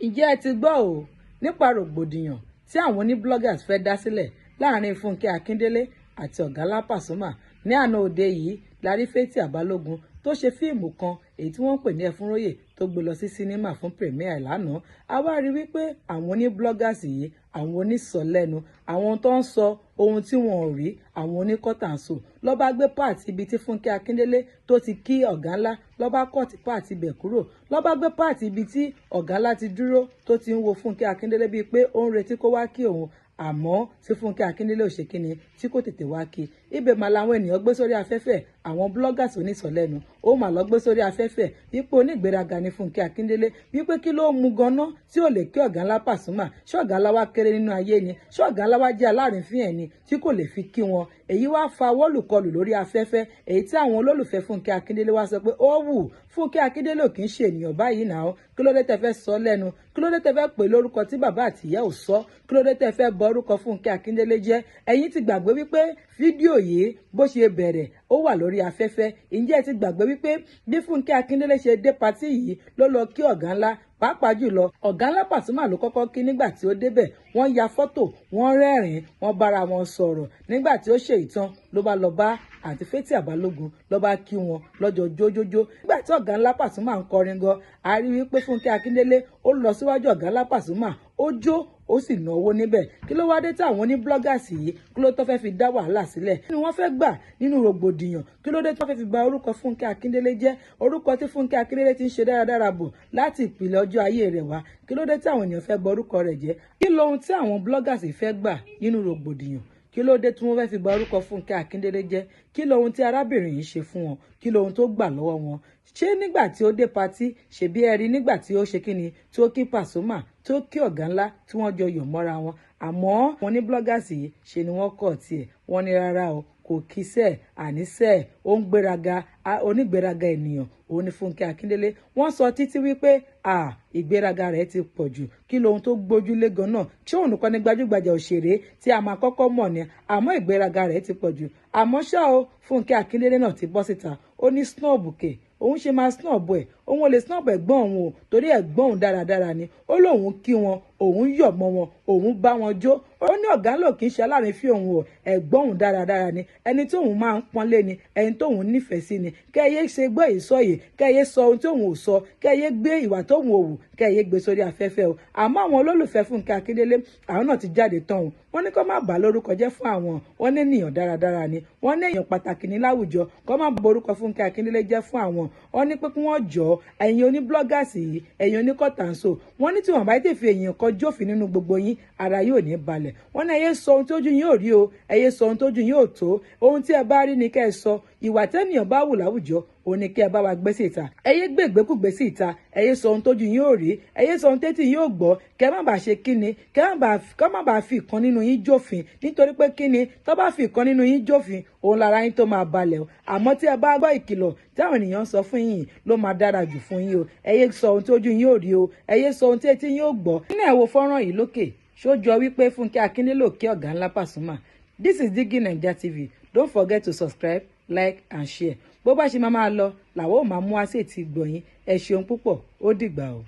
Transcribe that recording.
Ǹjẹ́ ẹ ti gbọ́ o nípa rògbòdìyàn tí àwọn oní-bloggers fẹ́ dá sílẹ̀ láàrin Fúnkẹ́ Akíndélé àti Ọ̀gálá Pasuma? Ní àná òde yìí la rí Fathia Balogun tó ṣe fíìmù kan èyí tí wọ́n ń pè ní Ẹfúnróyè tó gbé lọ sí sinimá fún premiere lánàá. A wá rí wípé àwọn oní-bloggers yìí, àwọn onísọ̀lẹ́nu, àwọn tó ń sọ ohun tí wọn ò rí, àwọn oníkọ́tàǹsò ló bá gbé part ibi tí Fúnkẹ́ Akíndélé tó ti kí ọ̀gá ńlá, ló bá cut part ibẹ̀ kúrò, ló bá gbé part ibi tí ọ̀gá ńlá ti dúró tó ti ń wo Fúnkẹ́ Akíndélé bíi pé ó ń retí kó wá kí òun, àmọ́ tí Fúnkẹ́ Akíndélé ò ṣe kíni, tí kò tètè wá kí. Ibẹ̀ mà làwọn ènìyàn gbé sórí afẹ́fẹ́. Àwọn bloggers onísọ̀lẹ́nu ó mà lọ gbé sórí afẹ́fẹ́ wípé onígbéraga ni Fúnkẹ́ Akíndélé, wípé kí ló mú ganan tí ò lè kí ọ̀gá ńlá Pasuma? Ṣé ọ̀gá ńlá wá kéré nínú ayé ni? Ṣé ọ̀gá ńlá wá jẹ́ alárìnfín ẹ̀ ni tí kò lè fi kí wọn? Èyí wá fa wọ́lùkọlù lórí afẹ́fẹ́, èyí tí àwọn olólùfẹ́ Fúnkẹ́ Akíndélé wá sọ pé ó wù Fúnkẹ́ Akíndélé ò kì í ṣe ènìyàn báyìí náà. Kí ló dé tẹ́ fẹ́ sọ lẹ́nu? Kí ló dé tẹ́ fẹ́ pè lórúkọ tí bàbá àti ìyá ò sọ? Kí ló dé tẹ́ fẹ́ bọ orúkọ Fúnkẹ́ Akíndélé jẹ́? Ẹ̀yin ti gbàgbé wípé fídíò yìí bó ṣe bẹ̀rẹ̀, ó wà lórí afẹ́fẹ́. Ǹjẹ́ ẹ ti gbàgbé wípé bí Fúnkẹ́ Akíndélé ṣe dé party yìí ló lọ kí ọ̀gá ńlá? Pàápàá jùlọ, ọ̀gá ńlá Pasuma ló kọ́kọ́ kí. Nígbà tí ó débẹ̀, wọ́n ya fọ́tò, wọ́n rẹ́rìn-ín, wọ́n bára wọn sọ̀rọ̀. Nígbà tí ó ṣe ìtàn, ló bá lọ bá àǹtí Fathia Balogun, ló bá kí wọn lọ́jọ́ jójójó. Nígbà tí ọ̀gá ńlá Pasuma ń kọrin gan, a rí wípé Fúnkẹ́ Akíndélé ó lọ síwájú ọ̀gá ńlá Pasuma, ó jó, ó sì náwó níbẹ̀. Kí ló wá dé tí àwọn oní bloggers yìí, kí ló tó fẹ́ fi dá wàhálà sílẹ̀? Kí ni wọ́n fẹ́ gbà nínú rògbòdìyàn? Kí ló dé tí wọ́n fẹ́ fi bà orúkọ Fúnkẹ́ Akíndélé jẹ́, orúkọ tí Fúnkẹ́ Akíndélé ti ń ṣe dáradára bò láti ìpìlẹ̀ ọjọ́ ayé rẹ̀ wá? Kí ló dé tí àwọn ènìyàn fẹ́ bà orúkọ rẹ̀ jẹ́? Kí lohun tí àwọn bloggers fẹ́ gbà nínú rògbòdìyàn? Kí ló dé tí wọ́n fẹ́ fi bà orúkọ Fúnkẹ́ Akíndélé jẹ́? Kí lohun tí arábìnrin yìí ṣe fún wọn? Kí lohun tó gbà lọ́wọ́ wọn? Ṣé nígbà tí ó dé party, ṣèbí ẹ rí nígbà tí ó ṣe kíni, tí ó kí Pasuma, tí ó kí ọ̀gá ńlá, tí wọ́n jọ yọ̀ mọ́ra wọn? Àmọ́ wọn ní bloggers yìí ṣe ni wọ́n kọ̀ tiẹ̀. Wọ́n ní rárá o, kò kí sẹ́ẹ̀, àníṣe ó ń gbéraga, onígbéraga ènìyàn òun ni Fúnkẹ́ Akíndélé. Wọ́n sọ títí wípé à ìgbéraga rẹ̀ ti pọ̀ jù. Kí lohun tó gbójúlé gan-an? Ṣé òun nìkan ni gbajúgbajà òṣèré tí a máa kọ́kọ́ mọ̀ ni? Àmọ́ ìgbéraga rẹ̀ ti pọ̀ jù. Àmọ́ ṣá o, Fúnkẹ́ Akíndélé náà ti bọ́ síta, ó ní snob kẹ̀, òun ṣe máa snob ẹ̀? Òun ò lè snob ẹ̀gbọ́n òun o, torí ẹ̀gbọ́n òun dáradára ni. Ó lóun kí wọn, òun yọ̀ mọ́ wọn, òun bá wọn jó. Ó ní ọ̀gá lò kì í ṣe alárìnfín òun o, ẹ̀gbọ́n òun dáradára ni, ẹni tí òun máa ń pọ́nlé ni, ẹni tó òun nífẹ̀ẹ́ sí ni. Kẹ́yẹ ṣe gbọ́ ìsọ yìí, kẹ́yẹ sọ ohun tí òun ò sọ, kẹ́yẹ gbé ìwà tóun ò wù, kẹ́yẹ gbé sórí afẹ́fẹ́ o. Àmọ́ àwọn olólùfẹ́ Fúnkẹ́ Akíndélé, àwọn náà ti jáde tán o. Wọ́n ní kó má bà lórúkọ jẹ́ fún àwọn. Wọ́n ní ènìyàn dáradára ni wọ́n, ní èèyàn pàtàkì ní láwùjọ. Kó má bà orúkọ Fúnkẹ́ Akíndélé jẹ́ fún àwọn. Wọ́n ní pé kí wọ́n jọ, ẹ̀yin oní bloggers yìí, ẹ̀yin oníkọ̀tàǹso, wọ́n ní tí wọ́n bá tètè fi èèyàn kan jófin nínú gbogbo yín, ara yóò ní balẹ̀. Wọ́n ní ẹ yé sọ ohun tójú yín ò rí o, ẹ yé sọ ohun tójú yín ò tó. Ohun tí ẹ bá rí ni kẹ́ ẹ sọ. Ìwà tẹ́nìyàn bá wù láwùjọ òun ni kí ẹ bá wa gbé sí ìta. Ẹ yé gbé ìgbékúgbé sí ìta, ẹ yé sọ ohun tójú yín ò rí, ẹ yé sọ ohun tétí yín ò gbọ́, kẹ́ má bàa ṣe kíni, kẹ́ má bàa fi ìkan nínú yín jófin. Nítorí pé kíni, tó bá fi ìkan nínú yín jófin, òun lára yín tó máa balẹ̀ o. Àmọ́ tí ẹ bá gbọ́ ìkìlọ̀ tí àwọn ènìyàn ń sọ fún yín, ló máa dára jù fún yín o. Ẹ yé sọ ohun tójú yín ò rí o, ẹ yé sọ ohun tí etí yín ò gbọ́. Nínú ẹ̀, wo fọ́nrán yìí lókè, ṣó jọ wípé Fúnkẹ́ Akíndélé kí ọ̀gá ńlá Pasuma? This is Digi Naija TV. Don't forget to subscribe, like and share. Bó bá ṣe máa máa lọ làwọn ò máa mú wá sí ètí gbọ̀nyìn. Ẹ ṣeun púpọ̀, ó dìgbà o.